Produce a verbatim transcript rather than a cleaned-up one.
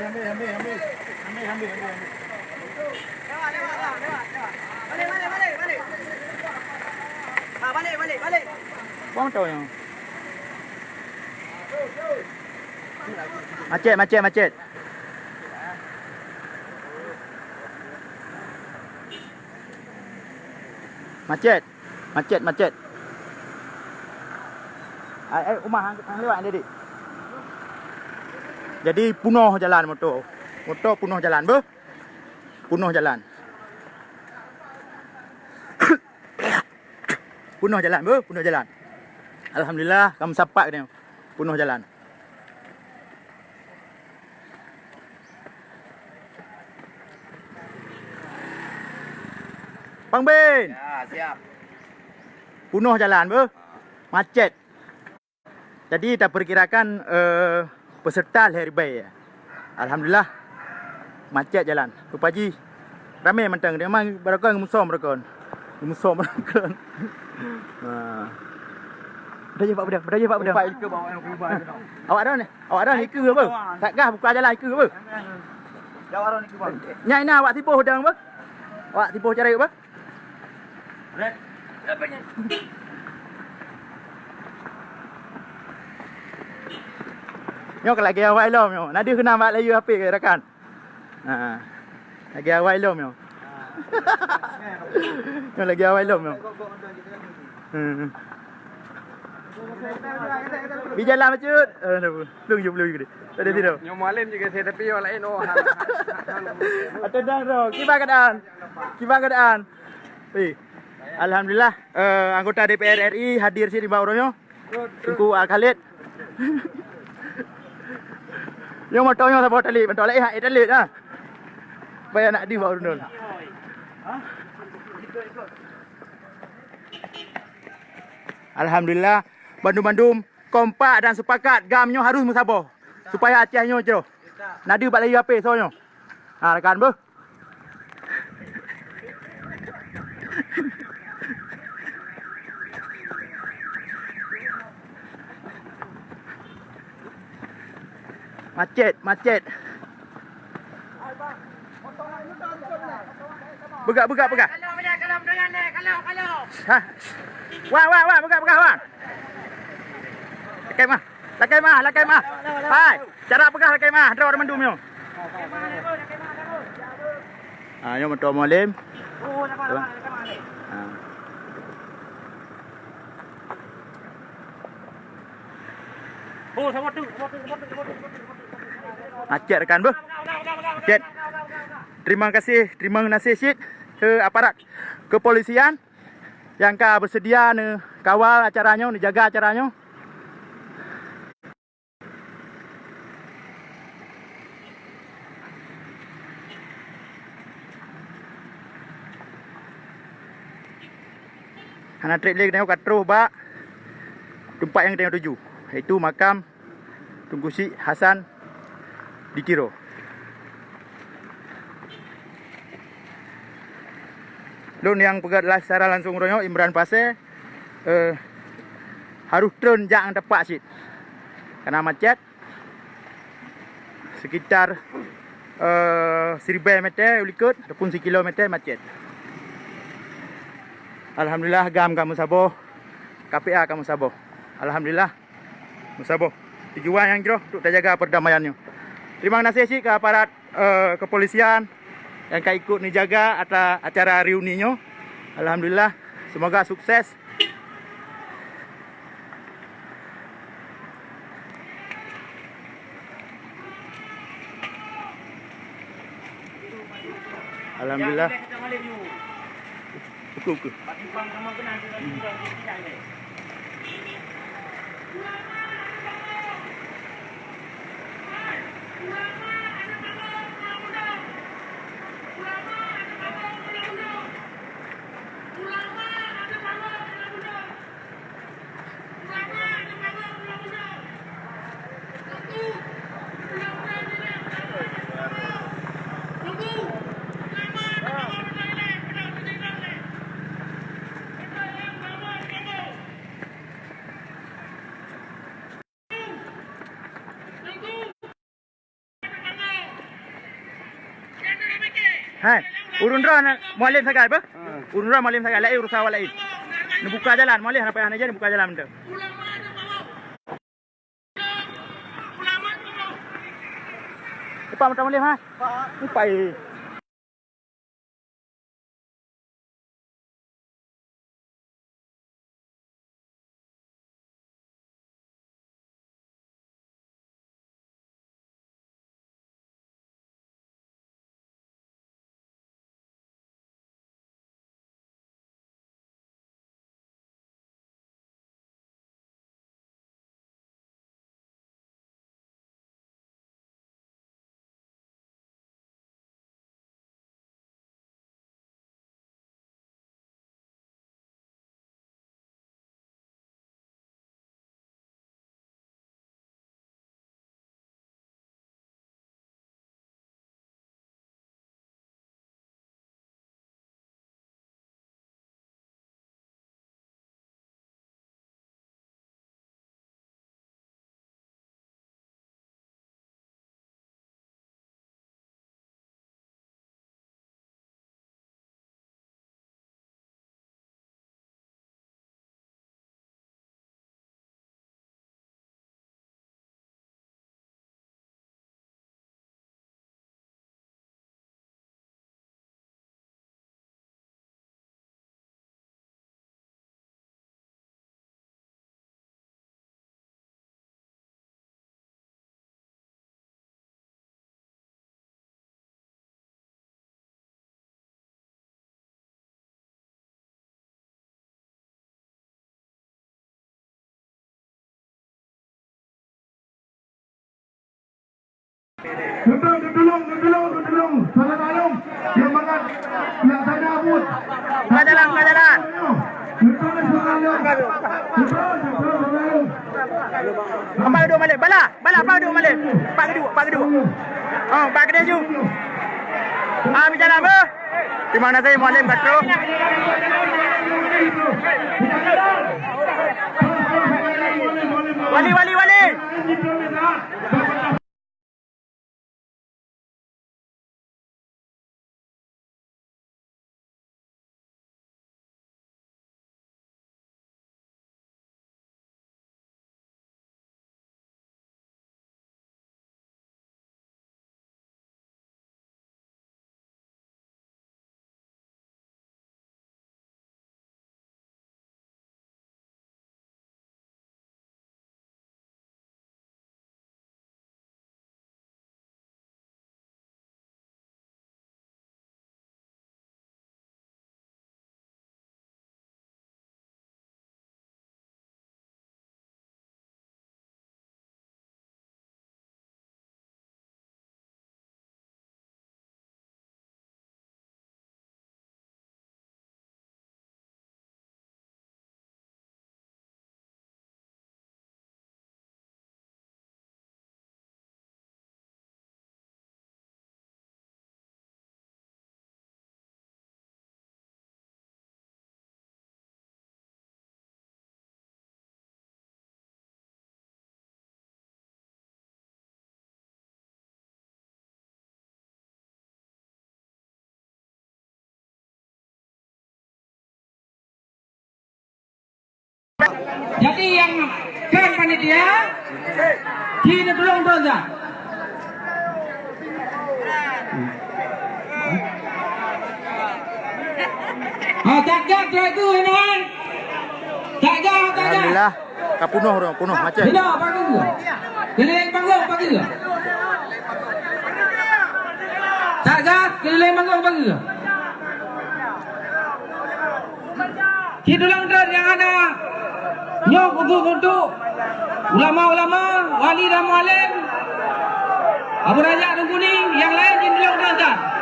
Ambil, ambil, ambil. Ambil, ambil, ambil, ambil. Lewat, lewat, lewat, lewat, lewat. Balik, balik, balik, balik. Ha, balik, balik, balik. Buang tau yang. Macet, macet, macet. Macet. Macet, macet. Ai, ai, umah hang, hang lewat, Adik. Jadi, punoh jalan moto. Moto punoh jalan, beuh. Punoh jalan. Punoh jalan, beuh, punoh jalan. Alhamdulillah, ka meusapat katanya. Punoh jalan. Pang Ben. Ya, siap. Punoh jalan, beuh. Macet. Jadi, taperkirakan, eh, peserta lhèe ribèe. Alhamdulillah, macet jalan. Rupa jih ramè mantong. Memang barokon geumusom barokon. Geumusom barokon. Ha. Dah je, Pak Bedang. Dah je, Pak Bedang. Pak, ikut bawa yang berubah tu. Awak dah ni? Awak dah ikut apa? Satgas buka jalan ikut apa? Jawab orang ikut, Bang. Nyai na awak tiboh dang apa? Awak tiboh carek apa? Nyoe ka lagèe awai lom nyoe. Nadeuh keunan bak layeue H P rakan. Ha. Lagèe awai lom nyoe. Nyoe lagèe awai lom nyoe. Hmm. Di jalan bacut. Eh, lung jeup lung jeup. Tak ada tidak. Nyoe mualem juga saya tapi orang lain oh. Atau dah roh. Kiban keadaan. Kiban keadaan. Eh. Alhamdulillah, eh, anggota D P R R I hadir sini bak uroe nyoe. Teungku Al Khalid. Nyoe moto nyoe saboh talib, moto laén hak talib ha. Supaya nak di bak uroe nyoe. Alhamdulillah, bandum-bandum kompak dan sepakat GAM nyoe harus meusaboh supaya Aceh nyoe jroh. Nadeuh bak layeue H P soe nyoe. Ha, rakan beuh. Macet, macet. Peugah, peugah, peugah. Ha. Wan, wan, wan, peugah, peugah, wan. Lakèe mah. Lakèe mah, lakèe mah. Hai, cara peugah lakèe mah, droe mandum nyoe. Ah, nyoe moto mualem. Ah. Macet rakan beuh. Macet. Terima kasih, terima kasih cit keu aparat kepolisian nyang ka bersedia neukawal acara nyoe, neujaga acara nyoe. Hana trép lé geutanyoe ka troh bak teumpat nyang geutanyoe tuju, yaitu makam Teungku Syik Hasan di Tiro. Lôn nyang peugah live secara langsung uroe nyoe, Imran Pasè, eh, harôh treun jak ngon tapak cit. Karena macet sekitar, eh, siribèe meter u likot ataupun sikilomèter macet. Alhamdulillah, GAM ka meusaboh, K P A ka meusaboh. Alhamdulillah. Meusaboh. Tujuan nyang jroh untuk tajaga perdamaian nyoe. Terima kasih cit keu aparat, eh, kepolisian nyang ka ikut neujaga ata-, acara reuni nyoe. Alhamdulillah, semoga sukses. Alhamdulillah. Betul ke? Hai, ureueng droe na-, Mualem sagai beh? Ureueng droe Mualem sagai, laén urusan awak laén. Neubuka jalan, Mualem hana payah hana jadi buka jalan mantong. Cepat mantong Mualem, ha? Cepat. Beutôi, neutulông, neutulông, neutulông. Salam alaikum. Yang mangat pelaksana buet. Buka jalan, buka jalan. Beutôi, salam alaikum. Beutôi, beutôi, salam alaikum. Apa duduk balik? Bala, bala, apa duduk balik? Pak Gedu, Pak Gedu. Oh, Pak Gedu ju. Ah, bicara apa? Terima kasih, Mualem Katro. Wali, wali, wali. Jadi nyang kon panitia, ci neutulông droe nyan. Ha, that gah droe tu, Iman. That gah, that gah. Alhamdulillah. Ka punoh ureueng, punoh macet. Hina panggung. Keuliléng panggung pageue. Satgas keuliléng panggung pageue. Ci tulông droe nyang hana nyoe khusos untuk ulama-ulama, wali dan mualem, Abu Raja Teungku Ni, nyang laén ci tulông droe that.